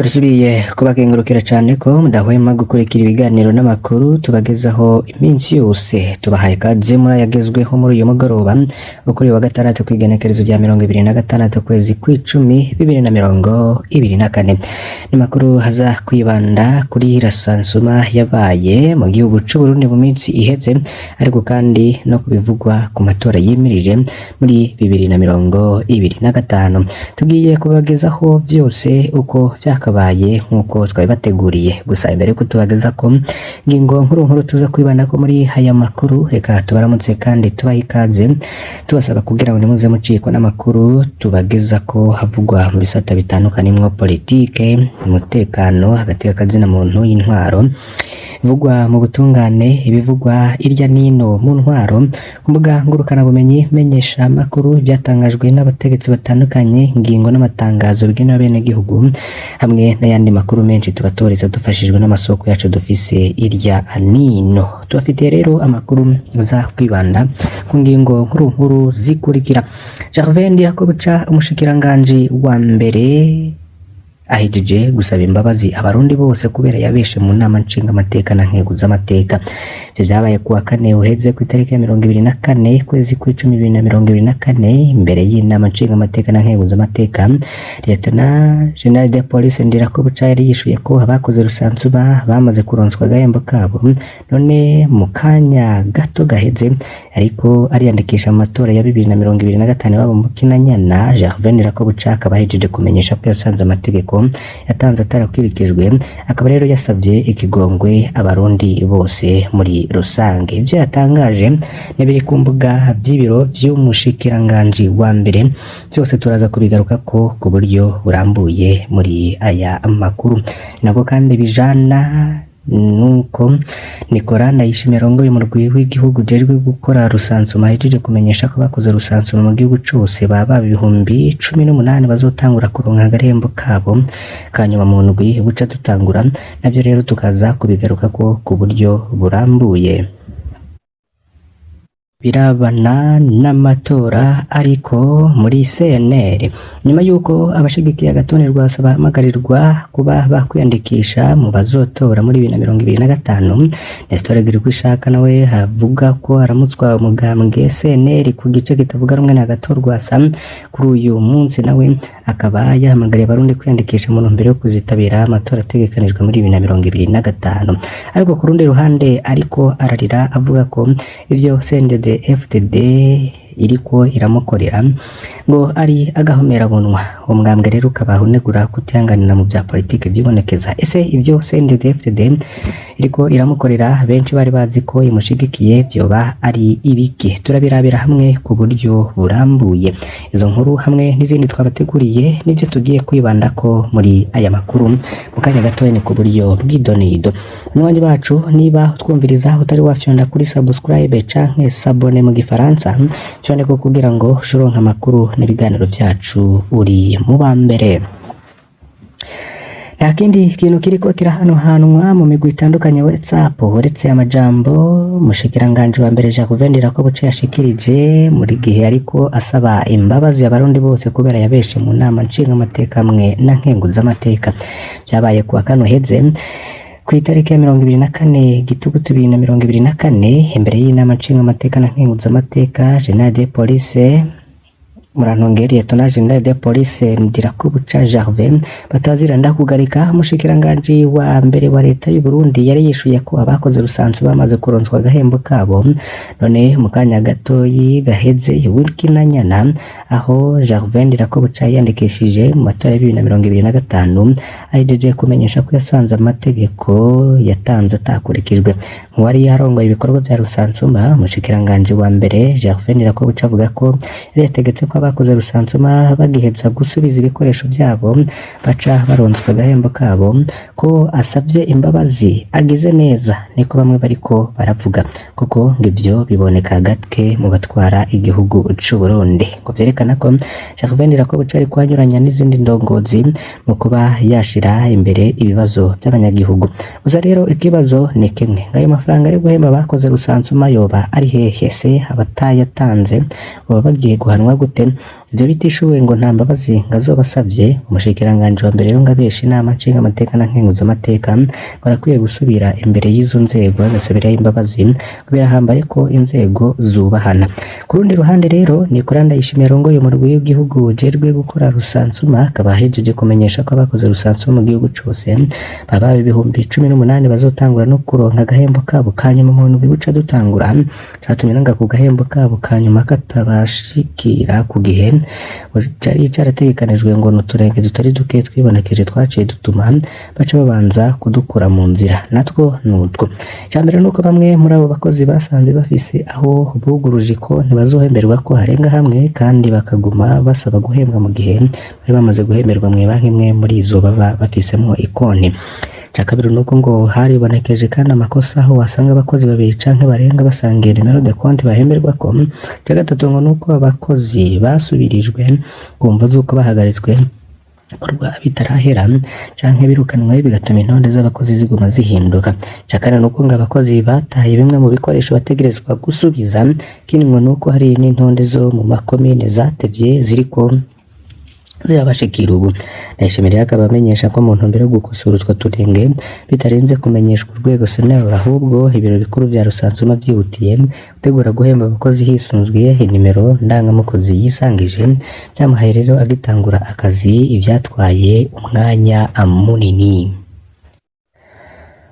Turasubiye kubakengurukira cane ko mudahwema gukurikira ibiganiro n'amakuru tubagezaho iminsi yose. Tubahaye ikaze muri ayagezweho muri uyu mugoroba wo kuri uyu wa gatandatu, kw'igenekerezo rya 26 kwezi kw'icumi 2024. Ni makuru haza kwibanda kuri recensement yabaye mu gihugu c'Uburundi mu minsi iheze, ariko kandi no kubivugwa ku matora yimirije muri 2025. Tugiye kubagezaho vyose uko vyakabaye nk'uko twabibateguriye. Gusa imbere yuko tubageza ko ngingo nkuru nkuru tuza kwibandako muri aya makuru, reka tubaramutse kandi tubahe ikaze, tubasaba kugira ngo ntimuze mucikwa n'amakuru tubageza ko havugwa mu bisata bitandukanye, mwo politike, umutekano, hagati y'akazina muntu, y'intwaro, ibivugwa mu butungane, ibivugwa irya nino mu ntwaro, ku mbuga ngurukanabumenyi, menyesha makuru, byatangajwe n'abategetsi batandukanye, ingingo n'amatangazo bigenewe abenegihugu, hamwe n'ayandi makuru menshi tubatoreza dufashijwe n'amasoko yacu dufise irya nino. Tubafitiye rero amakuru za kwibanda ku ngingo nkuru nkuru zikurikira: Gervais Ndirakobuca, umushikiranganji wa mbere, ahejeje gusaba imbabazi Abarundi bose kubera yabeshe mu nama nshingamateka na nkeguzamateka. Ivyo vyabaye kuwa kane uheze, ku itariki ya 24 kwezi kw'icumi 2024, imbere y'inama nshingamateka na nkeguzamateka. Lieutenant Général de Police Ndirakobuca yari yishuye ko abakoze recensement bamaze kuronswa agahembo kabo. None mu kanya gato gaheze ariko ariyandikisha mu matora ya 2025 wabo mu Kinanyana. Gervais Ndirakobuca akaba ahejeje kumenyesha ko yasanze amategeko yatanze atarakwirikijwe, akaba rero yasabye ikigongwe Abarundi bose muri rusange. Ivyo yatangaje n'ibiri ku mbuga vy'ibiro vy'umushikiranganji wa mbere, vyose turaza kubigarukako ku buryo burambuye muri aya makuru. Nako kandi bijana nuko Nicolas Ndayishimiye arongoye umurwi w'igihugu ujejwe gukora recensement ahejeje kumenyesha ko bakoze recensement mu gihugu cose baba 18,000 bazotangura kuronka agahembo kabo kanyuma mu ndwi buca dutangura. Navyo rero tukaza kubigarukako ku buryo burambuye. Birabana n'amatora ariko muri CNL, nyuma yuko abashigikiye Agathon Rwasa bahamagarirwa kuba bakwiyandikisha mu bazotora muri 2025, Nestor Girkwishaka nawe avuga ko aramutswa umugambwe CNL ku gice kitavuga rumwe na Agathon Rwasa, kuri uyu munsi nawe akaba yahamagariye Abarundi kwiyandikisha mu ntumbero yo kuzitabira amatora ategekanijwe muri 2025. Ariko ku rundi ruhande ariko ararira avuga ko ivyo CNDD FDD iriko iramukorera ngo ari agahomerabunwa. Uwo mwambwe rero ukaba unegura kutihanganira mu vya politike vyibonekeza. Ese ivyo CNDD FDD iriko iramukorera, benshi bari bazi ko imushigikiye, vyoba ari ibiki? Turabirabira hamwe ku buryo burambuye. Izo nkuru hamwe n'izindi twabateguriye nivyo tugiye kwibandako muri aya makuru mu kanya gatoya, ni ku buryo bw'idonido. Munywanyi bacu, niba utwumviriza utari wafyonda kuri subscribe canke s'abonner mu gifaransa, fyondeko kugira ngo uronke amakuru n'ibiganiro vyacu uri mu ba mbere. Nta kindi kintu kiriko kirahanuhanwa mu migwi itandukanye WhatsApp uretse amajambo umushikiranganji wa mbere Gervais Ndirakobuca yashikirije muri gihe ariko asaba imbabazi Abarundi bose kubera yabeshe mu nama nshingamateka hamwe na nkenguzamateka. Vyabaye kuwa kane uheze, ku itariki ya 24 Gitugutu 2024, imbere y'inama nshingamateka na nkenguzamateka. Général de Police, murantunge, Lieutenant Général de Police Ndirakobuca Gervais batazira ndakugarika, umushikiranganji wa mbere wa leta y'u Burundi, yari yishuye ko abakoze recensement bamaze kuronswa agahembo kabo. None mu kanya gatoyi gaheze w'ikinanyana, aho Gervais Ndirakobuca yiyandikishije mu matora ya 2025, ahejeje kumenyesha ko yasanze amategeko yatanze atakurikijwe. Nk'uwari yarongoye ibikorwa vya recensement, umushikiranganji wa mbere Gervais Ndirakobuca avuga ko yari yategetse ko abakoze recensement bagiheza gusubiza ibikoresho vyabo baca baronswa agahembo kabo. Ko asavye imbabazi agize neza, niko bamwe bariko baravuga, kuko ngo ivyo biboneka gake mu batwara igihugu c'u Burundi. Ngo vyerekana ko Gervais Ndirakobuca ariko anyuranya n'izindi ndongozi mu kuba yashira imbere ibibazo by'abanyagihugu. Gusa rero ikibazo ni kimwe: ngayo mafaranga yo guhemba abakoze recensement yoba ari hehe? Se abatayatanze baba bagiye guhanwa gute? Ivyo bitishoboye ngo nta mbabazi ngo azobasavye. Umushikiranganji wa mbere rero ngo abesha inama nshingamateka na nkenguzamateka, ngo arakwiye gusubira imbere y'izo nzego agasabirayo imbabazi, ngo birahambaye ko inzego zubahana. Ku rundi ruhande rero, Nicolas Ndayishimiye arongoye umurwi w'igihugu ujejwe gukora rusansuma akaba ahejeje kumenyesha ko abakoze rusansuma mu gihugu cose baba 18,000 bazotangura no kuronka agahembo kabo kanyuma mu ndwi buca dutangura. Catumye nanga ku gahembo kabo kanyuma katabashikira ku gihe cari carategekanijwe, ngo n'uturenge tutari duke twibonekeje twaciye dutuma baca babanza kudukura mu nzira. Natwo nutwo: icambere nuko bamwe muri abo bakozi basanze bafise aho buguruje ko ntibazohemberwa ko harenga hamwe, kandi bakaguma basaba guhembwa mu gihe bari bamaze guhemberwa mw'ibanki imwe muri izo baba bafisemwo ikonti. Ica kabiri nuko ngo haribonekeje kandi amakosa aho wasanga abakozi babiri canke barenga basangiye numéro de compte bahemberwako. Ica gatatu ngo nuko abakozi basubirijwe ku mvo z'uko bahagaritswe bikorwa bitarahera canke birukanwe, bigatuma intonde z'abakozi ziguma zihinduka. Ica kane nuko ngo abakozi bataye bimwe mu bikoresho bategerezwa gusubiza. Ikindi ngo nuko hari n'intonde zo mu makomine zatevye ziriko zirabashikira ubu. Ndayishimiye akaba amenyesha ko mu ntumbero yo gukosora utwo tunenge, bitarenze kumenyeshwa urwego SNEL, ahubwo ibiro bikuru vya rusansuma vyihutiye gutegura guhemba abakozi hisunzwe inimero ndangamukozi yisangije. Vyamuhaye rero agitangura akazi ivyatwaye umwanya munini.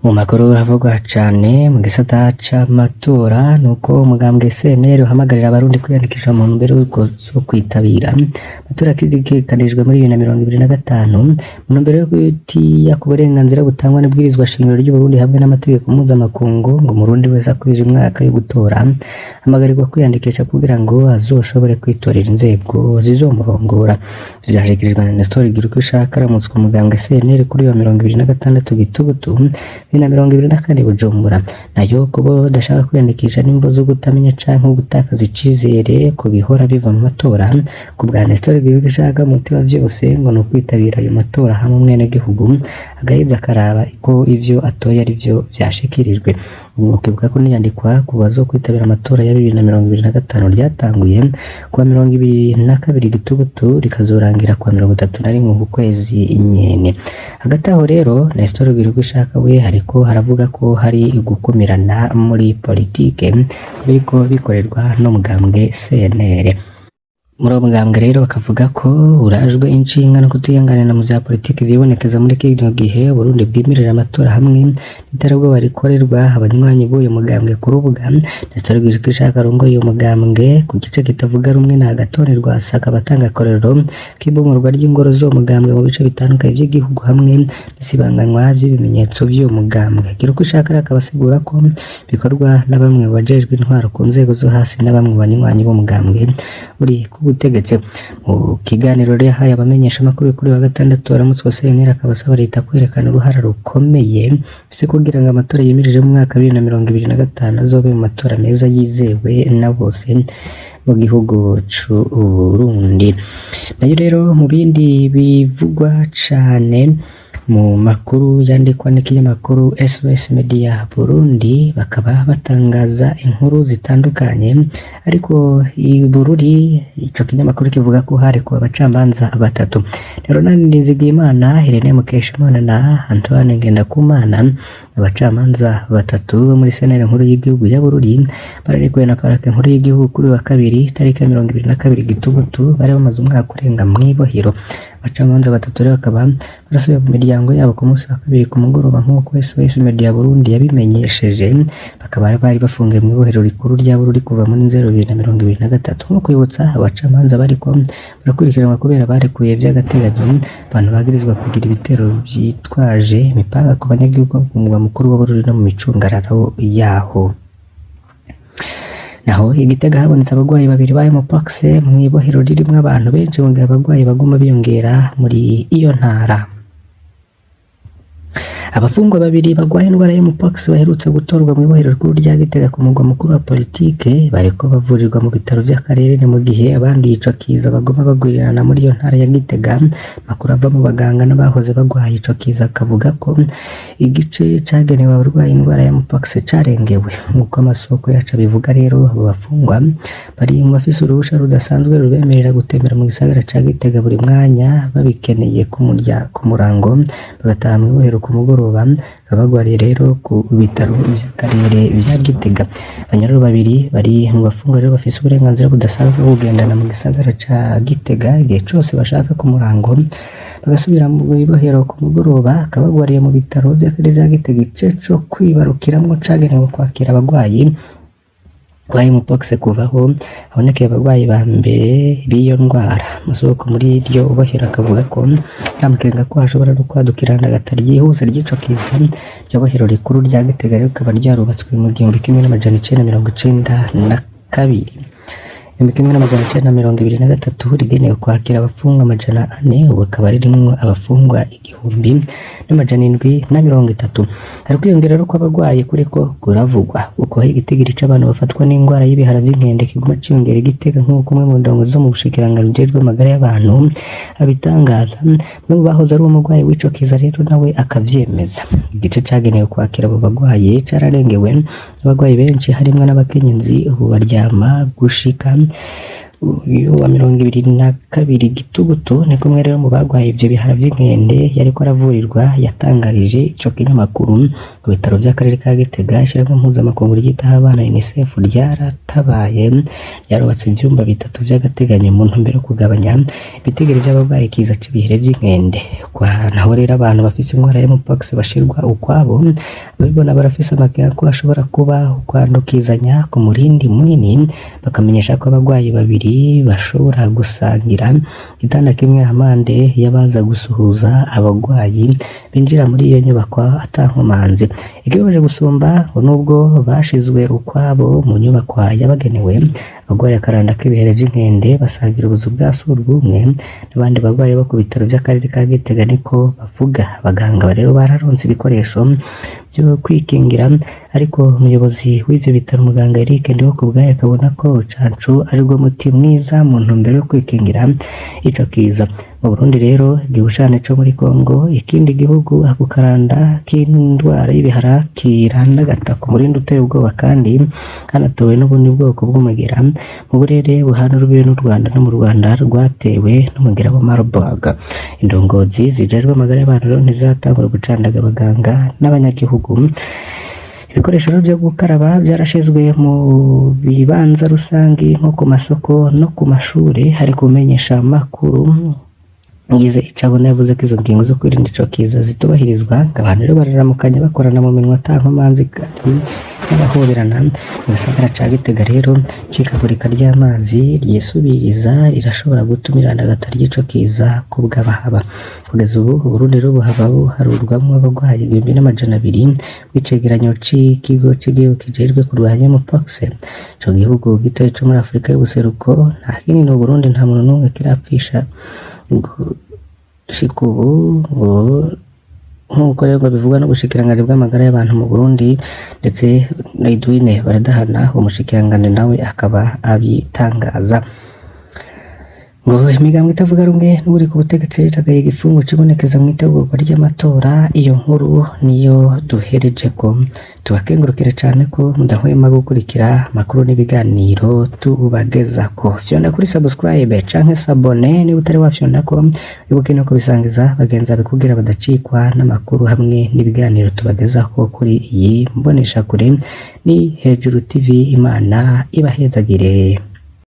Mu makuru avugwa cane mu gisata c'amatora, nuko umugambwe CNL uhamagarira abarundi kwiyandikisha mu ntumbero yo kwitabira amatora ategekanijwe muri 2025, mu ntumbero yo kwitiya ku burenganzira butangwa n'ibwirizwa shingiro ry'Uburundi hamwe n'amategeko mpuzamakungu. Ngo umurundi wese akwije imyaka yo gutora ahamagarirwa kwiyandikisha kugira ngo azoshobore kwitorera inzego zizomurongora. Vyashikirijwe na Nestor Girukishaka aramutswa umugambwe CNL kuri wa 26 Gitugutu 2024 Bujumbura. Nayo kuba badashaka kwiyandikisha n'imvo zo kutamenya canke gutakaza icizere ku bihora biva mu matora. Ku bwa Nestor Girukishaka, umuti wa vyose ngo ni ukwitabira ayo matora hamwe umwenegihugu agaheza akaraba ko ivyo atoye ari vyo vyashikirijwe. Ukibuka ko niyandikwa ku bazokwitabira amatora ya 2025 ryatanguye kuwa 22 Gitugutu, rikazorangira kuwa 31 ku kwezi nyene. Hagati aho rero, Nestor Girukishaka we hariko haravuga ko hari gukumirana muri politike biriko bikorerwa n'umugambwe CNL. Muri uwo mugambwe rero bakavuga ko urajwe inshinga no kutihanganira mu vya politiki vyibonekeza muri kino gihe Burundi bwimirira amatora, hamwe n'iterabwoba rikorerwa abanywanyi b'uyu mugambwe ku rubuga. Nestor Girukishaka arongoye uyu mugambwe ku gice kitavuga rumwe na Agathon Rwasa akaba atanga akarorero k'ibomorwa ry'ingoro z'uwo mugambwe mu bice bitandukanye vy'igihugu hamwe n'isibanganywa vy'ibimenyetso vy'uwo mugambwe. Girukishaka akaba asigura ko bikorwa na bamwe mu bajejwe intwaro ku nzego zo hasi na bamwe mu banywanyi b'umugambwe uri ku butegetsi. Mu kiganiro rero yahaye abamenyeshamakuru kuri wa gatandatu, aramutswa CNL akaba asaba leta kwerekana uruhara rukomeye bise kugira ngo amatora yimirije mu mwaka wa 2025 azobe mu matora meza yizewe na bose mu gihugu c'u Burundi. Nayo rero mu bindi bivugwa cane mu makuru yandikwa n'ikinyamakuru SOS Media Burundi, bakaba batangaza inkuru zitandukanye, ariko i Bururi ico kinyamakuru kivuga ko harekuwe abacamanza batatu: Leonard Nizigiyimana, Irene Mukeshimana na Antoine Ngendakumana. Abacamanza batatu bo muri sentare nkuru y'igihugu ya Bururi bararekuwe na parake nkuru y'igihugu kuri wa kabiri tariki ya 22 Gitugutu. Bari bamaze umwaka urenga mw'ibohero. Abacamanza batatu rero bakaba barasubiye mu miryango yabo ku munsi wa kabiri ku mugoroba, nk'uko SOS Media Burundi yabimenyesheje. Bakaba bari bafungiwe mu ibohero rikuru rya Bururi kuva muri Nzero 2023. Nko kwibutsa, abacamanza bariko barakurikiranwa kubera barekuye vy'agateganyo abantu bagirizwa kugira ibitero vyitwaje imipanga ku banyagihugu ku mugwa mukuru wa Bururi no mu micungararo yaho. Naho i Gitega habonetse abagwayi babiri ba Mpox mw'ibohero ririmwo abantu benshi, mu gihe abagwayi baguma biyongera muri iyo ntara. Abafungwa babiri bagwaye indwara ya mpox baherutse gutorwa mu ibohero rikuru rya Gitega ku mugwa mukuru wa politike bariko bavurirwa mu bitaro vy'akarere, ni mu gihe abanduye ico kiza baguma bagwirirana muri iyo ntara ya Gitega. Makuru ava mu baganga n'abahoze bagwaye ico kiza akavuga ko igice cagenewe abarwaye indwara ya mpox carengewe. Nk'uko amasoko yacu abivuga rero, abo bafungwa bari mu bafise uruhusha rudasanzwe rubemerera gutembera mu gisagara ca Gitega buri mwanya babikeneye ku murango, bagataha mu ibohero ku mugoroba. Bakaba bagwariye rero ku bitaro vy'akarere vya Gitega. Abanyororo babiri bari mu bafungwa rero bafise uburenganzira budasanzwe bwo kugendana mu gisagara ca Gitega igihe cose bashaka ku murango, bagasubira mu ibohero ku mugoroba. Bakaba bagwariye mu bitaro vy'akarere vya Gitega, igice co kwibarukiramwo cagenewe kwakira abagwayi ba mpox kuvaho habonekeye abarwayi ba mbere b'iyo ndwara. Amasoko muri iryo bohero akavuga ko amakenga ko hashobora no kwaduka irandagata ryihuse ry'ico kiza. Iryo bohero rikuru rya Gitega rero rikaba ryarubatswe mu 1992, 1923, rigenewe kwakira abafungwa 400, ubu rikaba ririmwo abafungwa 1730. Hari kwiyongera rero kw'abagwayi kuriko kuravugwa, kuko igitigiri c'abantu bafatwa n'indwara y'ibihara vy'inkende kiguma ciyongera i Gitega, nk'uko umwe mu ndongozi zo mu bushikiranganji bujejwe amagara y'abantu abitangaza. Umwe mu bahoze ari umurwayi w'ico kiza rero nawe akavyemeza. Igice cagenewe kwakira abo bagwayi cararengewe n'abagwayi benshi, harimwo n'abakenyezi ubu baryama gushika uyu wa 22 Gitugutu. Ni kumwe rero mu bagwaye ivyo bihara vy'inkende yariko aravurirwa yatangarije ico kinyamakuru. Ku bitaro vy'akarere ka Gitega, ishirahamwe mpuzamakungu ryitaho abana UNICEF ryaratabaye, ryarubatse ivyumba bitatu vy'agateganyo mu ntumbero yo kugabanya ibitigiri vy'abarwaye ikiza c'ibihere vy'inkende. Kwa naho rero abantu bafise ingwara ya mpox bashirwa ukwabo, ababibona barafise amakenga ko hashobora kuba ukwandukizanya ku murindi munini, bakamenyesha ko abagwayi babiri bashobora gusangira igitanda kimwe hamande y'abaza gusuhuza abagwayi binjira muri iyo nyubakwa ata nkomanzi. Ikibabaje gusumba ngo nubwo bashizwe ukwabo mu nyubakwa yabagenewe, abagwaye akaranda k'ibihere vy'inkende basangira ubuzu bwa surwumwe n'abandi bagwayi bo ku bitaro vy'akarere ka Gitega, niko bavuga. Abaganga rero bararonse ibikoresho vyo kwikingira, ariko umuyobozi w'ivyo bitaro, muganga Eric Ndihokubwayo, akabona ko urucanco arirwo muti mwiza mu ntumbero yo kwikingira ico kiza. Mu Burundi rero, igihushane co muri Kongo, ikindi gihugu ako karanda k'indwara y'ibihara kirandagata ku murindi uteye ubwoba, kandi hanatowe n'ubundi bwoko bw'umugera mu burere buhana urubibe n'u Rwanda no mu Rwanda rwatewe n'umugera wa Marburg. Indongozi zijejwe amagara y'abantu rero ntizatangura gucandaga abaganga n'abanyagihugu. Ibikoresho rero vyo gukaraba vyarashizwe mu bibanza rusangi nko ku masoko no ku mashuri. Hari kumenyesha makuru ngize icabona yavuze ko izo ngingo zo kwirinda ico kiza zitubahirizwa, ngo abantu rero bararamukanya bakorana mu minwa ata nkomanzi kandi n'abahoberana. Mu gisagara ca Gitega rero, icikagurika ry'amazi ryisubiriza rirashobora gutuma irandagata ry'ico kiza kubw'abahaba. Kugeza ubu, Uburundi rero buhaba buharurwamwo abagwayi 1200 w'icegeranyo c'ikigo c'igihugu kijejwe kurwanya mpox. Ico gihugu gitoyi co muri Afrika y'ubuseruko nta kinini Uburundi, nta muntu n'umwe kirapfisha gushika ubu, ngo nk'uko rero bivugwa n'ubushikiranganji bw'amagara y'abantu mu Burundi, ndetse na Edwine Baradahana, umushikiranganji, nawe akaba abitangaza. Ngo imigambwe itavuga rumwe n'uri ku butegetsi riragaye igifungo cibonekeza mu itegurwa ry'amatora. Iyo nkuru niyo duhereje ko tubakengurukire cane ko mudahwema gukurikira amakuru n'ibiganiro tubagezako. Fyonda kuri subscribe canke s'abonner niba utari wafyondako, wibuke no kubisangiza bagenzi bawe kugira badacikwa n'amakuru hamwe n'ibiganiro tubagezako kuri iyi mboneshakure. Ni Hejuru TV. Imana ibahezagire.